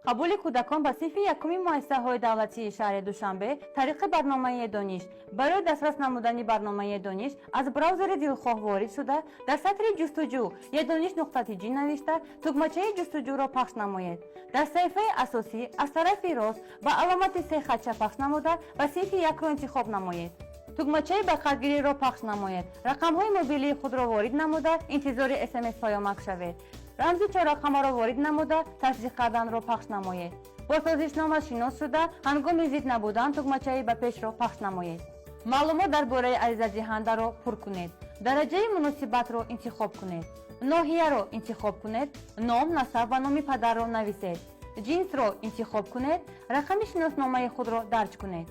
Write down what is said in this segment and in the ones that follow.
Қабули кӯдакон ба синфи якуми муассисаҳои давлатии шаҳри Душанбе тариқи барномаи «Дониш». Барои дастрас намудани барномаи «Дониш» аз браузери дилхоҳ ворид шуда, дар сатри ҷустуҷӯ едониш.tj навишта, тугмачаи ҷустуҷӯро пахш намоед. Дар саҳифаи асосӣ аз тарафи рост ба аломати се хатча пахш намуда ва синфи якро интихоб намоед. Тугмачаи ба қайдгириро пахш намоед. Рақамҳои мобилии худро ворид намуда, интизори СМС паёмак шавед. Рамзи чоррақамаро ворид намуда, тасдиқ карданро пахш намоед. Бо созишнома шинос шуда, ҳангоми зид набудан тугмачаи ба пешро пахш намоед. Маълумот дар бораи аризадиҳандаро пур кунед. Дараҷаи муносибатро интихоб кунед. Ноҳияро интихоб кунед. Ном, насаб ва номи падарро нависед. Ҷинсро интихоб кунед. Рақами шиносномаи худро дарҷ кунед.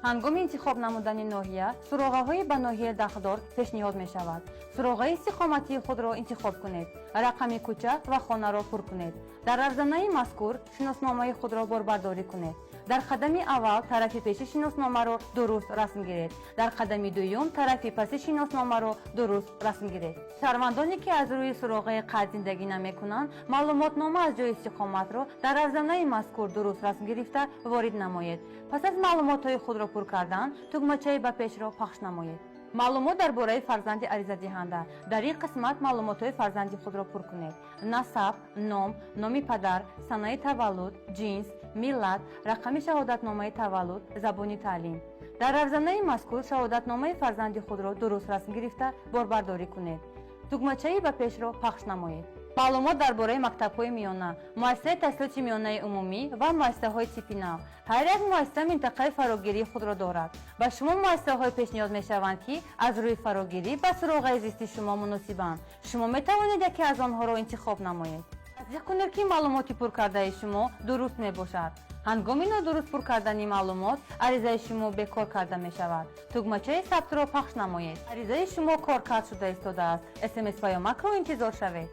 Ҳангоми интихоб намудани ноҳия суроғаҳои ба ноҳия дахлдор пешниҳод мешавад. Суроғаи истиқоматии худро интихоб кунед. Рақами кӯча ва хонаро пур кунед. Дар равзанаи мазкур шиносномаи худро борбардорӣ кунед. Дар қадами аввал тарафи пеши шиносномаро дуруст расм гиред. Дар қадами дуюм тарафи паси шиносномаро дуруст расм гиред. Шаҳрвандоне, ки аз рӯи суроғаи қайд зиндагӣ намекунанд, маълумотнома аз ҷои истиқоматро дар равзанаи мазкур дуруст расм гирифта ворид намоед. Пас аз маълумотҳои худро пур кардан, тугмачаи ба пешро пахш намоед. Маълумот дар бораи фарзанди аризадиҳанда. Дар ин қисмат маълумотҳои фарзанди худро пур кунед: насаб, ном, номи падар, санаи таваллуд, ҷинс, миллат, рақами шаҳодатномаи таваллуд, забони таълим. Дар равзанаи мазкур шаҳодатномаи фарзанди худро дуруст расм гирифта борбардорӣ кунед. Тугмачаи ба пешро пахш намоед. Маълумот дар бораи мактабҳои миёна, муассисаи таҳсилоти миёнаи умумӣ ва муассисаҳои типи нав. Ҳар як муассиса минтақаи фарогирии худро дорад. Ба шумо муассисаҳое пешниҳод мешаванд, ки аз рӯи фарогирӣ ба суроғаи зисти шумо муносибанд. Шумо метавонед яке аз онҳоро интихоб намоед. Тасдиқ кунед, ки маълумоти пур кардаи шумо дуруст мебошад. Ҳангоми нодуруст пур кардани маълумот аризаи шумо бекор карда мешавад. Тугмачаи сабтро пахш намоед. Аризаи шумо коркард шуда истодааст. СМС паёмакро интизор шавед.